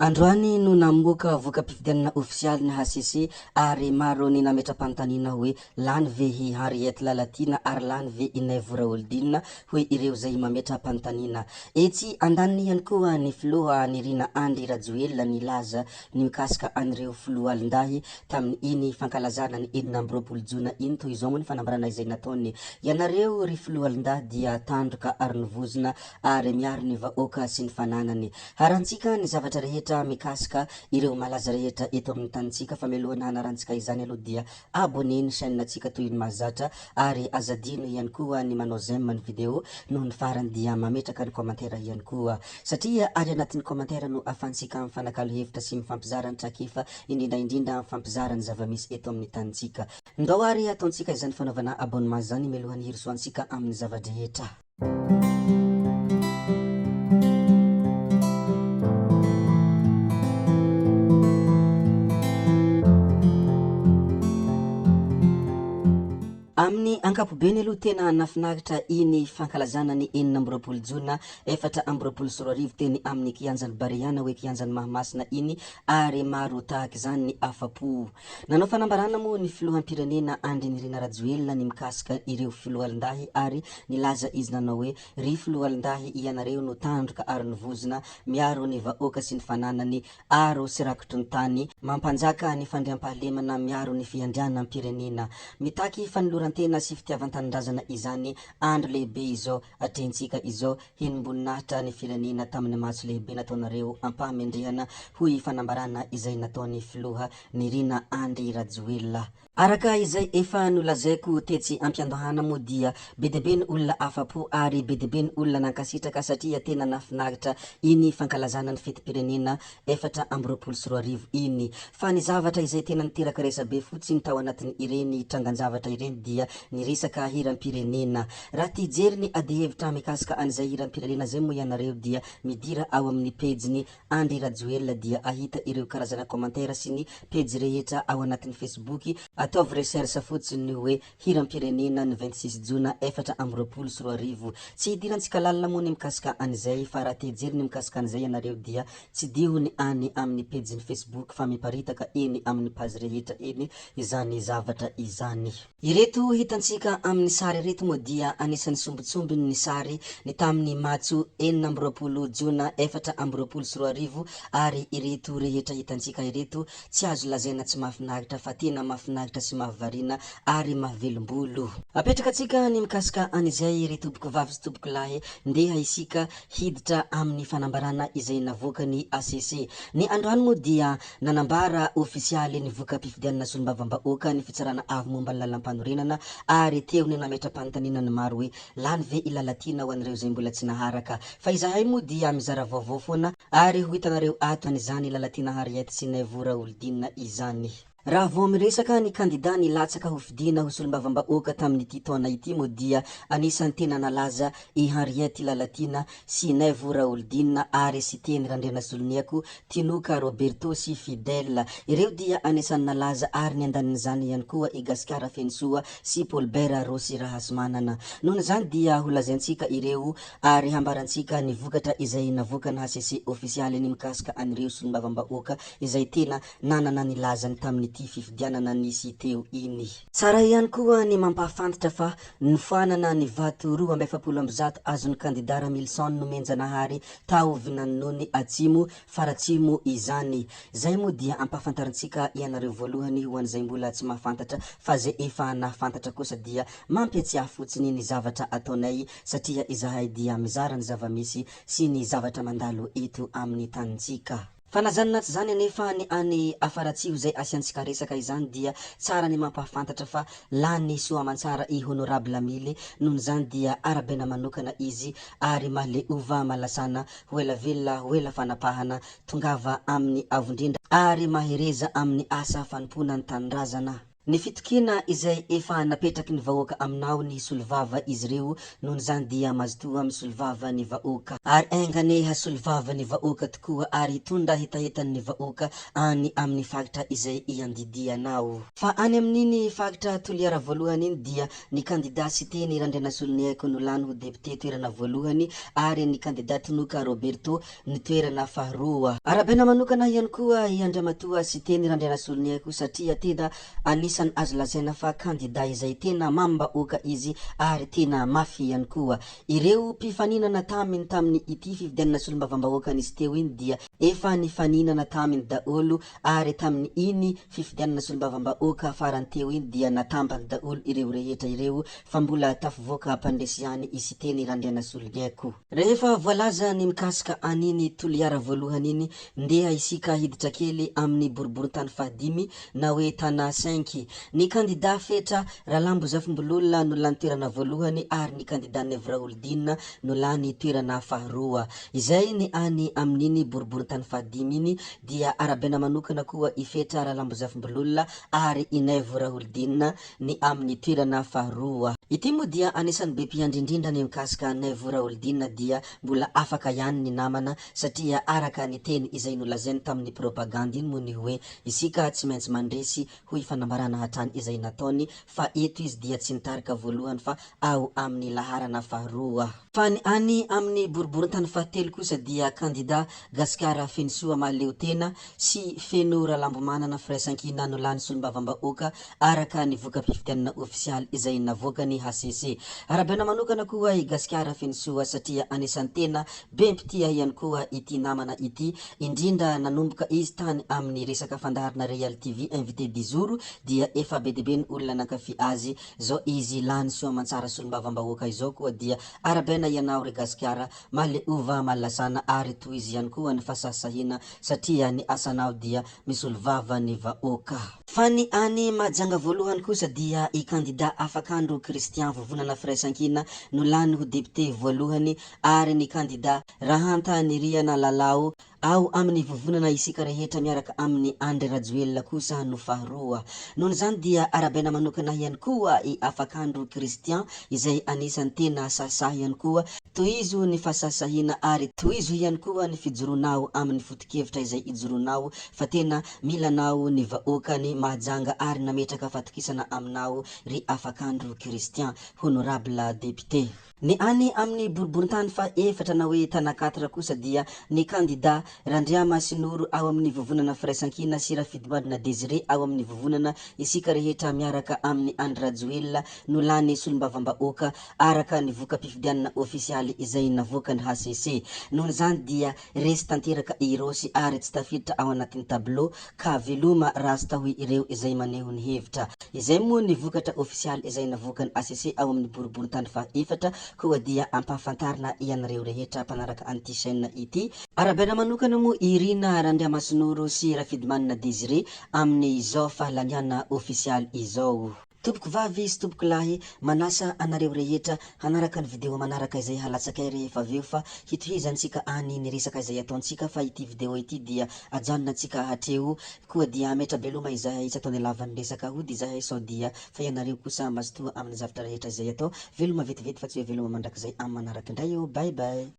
Androany no namoaka voka-pifidianana ofisialy ny hcc ary maro ny nametra-panontaniana hoe lany ve i Henriette Lalatiana ary lany ve i Naivo Raholdina hoy ireo izay mametra-panontaniana. Etsy andaniny ihany koa ny filoha Nirina Andry Rajoelina nilaza ny mikasika an'ireo foloalindahy tamin'iny fankalazana ny 26 jona iny toy izao moa ny fanambarana izay nataony Ianareo ry foloalindahy dia tandroka ary novozona ary miaro ny vahoaka sy ny fananany. Harantsika ny zavatra rehetra mikasika ireo malaza rehetra eto amin'ny tanintsika fa mialohan'ny hanarantsika izany aloha dia abonner ny chaîne tsika toy ny mahazatra ary aza adino ihany koa ny manao j'aime ny vidéo noho ny farany dia mametraka ny commentaire ihany koa satria ary anatin'ny commentaire no afahantsika mifanakalo hevitra sy mifampizara ny traikefa indrindra indrindra mifampizara ny zava-misy eto amin'ny tanintsika. Ndao ary ataontsika izany fanaovana abonnement izany mialohan'ny hirosoantsika amin'ny zava-drehetra. Amin'ny ankapobeny aloha tena nafinaritra iny fankalazana ny 26 jona 2024 teny amin'ny kianjan'i Barea na hoe kianjan'i Mahamasina iny ary maro tahaka izany ny afa-po. Nanao fanambarana moa ny filoham-pirenena Andry Nirina Rajoelina ny mikasika ireo foloalindahy ary nilaza izy nanao hoe, Ry foloalindahy ianareo no tandroka ary ny vozona, miaro ny vahoaka sy ny fananany, aro sy rakotry ny tany, mampanjaka ny fandriampahalemana, miaro ny fiandrianam-pirenena. Mitaky fanoloran-tena sy fitiavan-tanindrazana izany andro lehibe izao atrehintsika izao Henim-boninahitra ny firenena tamin'ny matso lehibe nataonareo am-pahamendrehana, hoy fanambarana izay nataon'ny filoha Nirina Andry Rajoelina. Araka izay efa nolazaiko tetsy ampiandohana moa dia be dia be ny olona afa-po ary be dia be ny olona nankasitraka satria tena nahafinaritra iny fankalazana ny fetim-pirenena 2024 iny. Fa ny zavatra izay tena niteraka resabe fotsiny tao anatin'ireny trangan-javatra ireny dia ny resaka hiram-pirenena. Raha te hijery ny adihevitra mikasika an'izay hiram-pirenena izay moa ianareo dia midira ao amin'ny pejin'i Andry Rajoelina dia ahita ireo karazana commentaire sy ny pejy rehetra ao anatin'ny Facebook, ataovy recherche fotsiny ny hoe hiram-pirenena ny 26 jona 2024. Tsy hidirantsika lalina moa ny mikasika an'izay fa raha te hijery ny mikasika an'izay ianareo dia tsidiho ny any amin'ny pejin'ny Facebook fa miparitaka eny amin'ny page rehetra eny izany zavatra izany. Ireto hitantsika amin'ny sary ireto moa dia anisan'ny sombintsombiny ny sary ny tamin'ny matso 26 jona 2024 ary ireto rehetra hitantsika ireto tsy azo lazaina tsy mahafinaritra fa tena mahafinaritra sy mahavariana ary mahavelom-bolo. Apetrakantsika ny mikasika an'izay ry tompokovavy sy tompokolahy ndeha isika hiditra amin'ny fanambarana izay navoakan'ny HCC. Ny androany moa dia Nanambara ofisialy ny voka-pifidianana solombavambahoaka ny Fitsarana Avo momba ny Lalàmpanorenana ary teo ny nametra-panontaniana ny maro hoe lany ve i Lalatiana ho an'ireo izay mbola tsy naharaka fa izahay moa dia mizara vaovao foana ary ho hitanareo ato an'izany Lalatiana Harriette sy Naivo Raholdina izany. Raha vao miresaka ny kandida nilatsaka ho fidiana ho solombavambahoaka tamin'ity taona ity moa dia anisan'ny tena nalaza i Henriette Lalatiana sy Naivo Raholdina ary Siteny Randrianasoloniako, Tinoka Roberto sy Fidèle. Ireo dia anisan'ny nalaza ary ny andanin'izany ihany koa i Gasikara Fenosoa sy Paulbert Rossy Rahasimanana. Noho izany dia ho lazaintsika ireo ary hambarantsika ny vokatra izay navoakan'ny hcc ofisialy ny mikasika an'ireo solombavambahoaka izay tena nanana ny lazany tamin'ity fifidianana nisy teo iny. Tsara ihany koa ny mampahafantatra fa nofoanana ny vato 142 azon'ny kandida Ramilison Nomenjanahary tao Vinanonony Atsimo, Faratsimo izany. Izay moa dia ampahafantarintsika ianareo voalohany ho an'izay mbola tsy mahafantatra fa izay efa nahafantatra kosa dia mampiatsiahy fotsiny ny zavatra ataonay satria izahay dia mizara ny zava-misy sy ny zavatra mandalo eto amin'ny tanintsika. Fa na zany na tsy zany anefa ny any Afaratsiho izay asiantsika resaka izany dia tsara ny mampahafantatra fa lany soa aman-tsara i Honorable Mily nohon'izany dia arabaina manokana izy ary mahaleova malasana ho ela velona ho ela fanapahana tongava amin'ny avo indrindra ary mahereza amin'ny asa fanompoana ny tanindrazana. Ny fitokiana izay efa napetraky ny vahoaka aminao ny hisolovava izy ireo, noho izany dia mazotoa misolovava ny vahoaka. Ary enga anie hasolovava ny vahoaka tokoa ary hitondra hetahetan'ny vahoaka any amin'ny faritra izay iandidianao. Fa any amin'iny faritra Toliara voalohany iny dia ny kandida Siteny Randrianasoloniaiko no lany ho depiote toerana voalohany ary ny kandida Tinoka Roberto ny toerana faharoa. Arahabaina manokana ihany koa i Andriamatoa Siteny Randrianasoloniaiko satria tena anisan'ny azo lazaina fa kandida izay tena mamim-bahoaka izy ary tena mafy ihany koa. Ireo mpifaninana taminy tamin'ny ity fifidianana solombavambahoaka nisy teo iny dia efa nifaninana taminy daholo ary tamin'ny iny fifidianana solombavambahoaka farany teo iny dia natambany daholo ireo rehetra ireo fa mbola tafivoaka mpandresy ihany i Siteny Randrianasoloniaiko. Rehefa voalaza ny mikasika an'iny Toliara voalohany iny, ndeha isika hiditra kely amin'ny boriborintany fahadimy na hoe Tana cinq. Ny kandida Fetra Ralambo Zafimbololona no lany toerana voalohany ary ny kandida Naivo Raholdina no lany toerana faharoa. Izay ny any amin'iny boriborintany fahadimy iny dia arahabaina manokana koa i Fetra Ralambo Zafimbololona ary i Naivo Raholdina ny amin'ny toerana faharoa. Ity moa dia anisan'ny be mpiandry indrindra ny mikasika Naivo Raholdina dia mbola afaka ihany ny namana satria araka ny teny izay nolazainy tamin'ny propagandy iny moa ny hoe isika tsy maintsy mandresy hoy fanambarana hatrany izay nataony fa eto izy dia tsy nitarika voalohany fa ao amin'ny laharana faharoa. Fa ny any amin'ny boriborintany fahatelo kosa dia kandida Gasikara Fenosoa Mahaleotena sy Feno Ralambomanana Firaisankina no lany solombavambahoaka araka ny voka-pifidianana ofisialy izay navoakan'ny hcc. Arahabaina manokana koa i Gasikara Fenosoa satria anisan'ny tena be mpitia ihany koa ity namana ity, indrindra nanomboka izy tany amin'ny resaka fandaharana Real TV Invité du jour dia efa be dia be ny olona nankafy azy Zao izy lany soamantsara solombavambahoaka izao koa dia arabaina ianao ry gasikara maleova malasana ary tohizo ihany koa ny fasahisahiana satria ny asanao dia misolovava ny vahoaka. Fa ny any Mahajanga voalohany kosa dia i kandida Afakandro Christian Vovonana Firaisankina no lany ho député voalohany ary ny kandida Rahanta Niriana Lalao Ao amin'ny vovonana isika rehetra miaraka amin'i Andry Rajoelina kosa no faharoa. Noho izany dia arahabaina manokana ihany koa i Afakandro Christian izay anisan'ny tena sahisahy ihany koa. Tohizo ny fahasahisahiana ary tohizo ihany koa ny fijoroanao amin'ny foto-kevitra izay ijoroanao fa tena mila anao ny vahoakan'i Mahajanga ary nametraka fatokisana aminao ry Afakandro Christian, Honorable Député. Ny any amin'ny boriborintany faha-efatra na hoe Tana quatre kosa dia ny kandida Randriamasinoro ao amin'ny vovonana Firaisankina sy Rafidimandrina Désiré ao amin'ny vovonana Isika Rehetra Miaraka amin'i Andry Rajoelina no lany solombavambahoaka araka ny voka-pifidianana ofisialy izay navoakan'ny hcc. Noho izany dia resy tanteraka i Rossy ary tsy tafiditra ao anatin'ny tableau ka veloma rasta hoy ireo izay maneho ny hevitra. Izay moa ny vokatra ofisialy izay navoakan'ny hcc ao amin'ny boriborintany faha efatra koa dia ampahafantarina ianareo rehetra mpanaraka an'ity chaîne ity. Arahabaina manokana moa i Rina Randriamasinoro sy Rafidimanana Désiré amin'izao fahalaniana ofisialy izao. Tompoko vavy sy tompoko lahy, manasa anareo rehetra hanaraka ny video manaraka izay halatsakay rehefa avy eo fa hitohizantsika any ny resaka izay ataontsika fa ity video ity dia ajanonantsika hatreo koa dia hametra-beloma izahay tsy ataonay lava ny resaka hody izahay sao dia fa ianareo kosa mazotoa amin'ny zavtra rehetra izay atao veloma vetivety fa tsy hoe veloma mandrakizay amin'ny manaraka indray ô bye bye.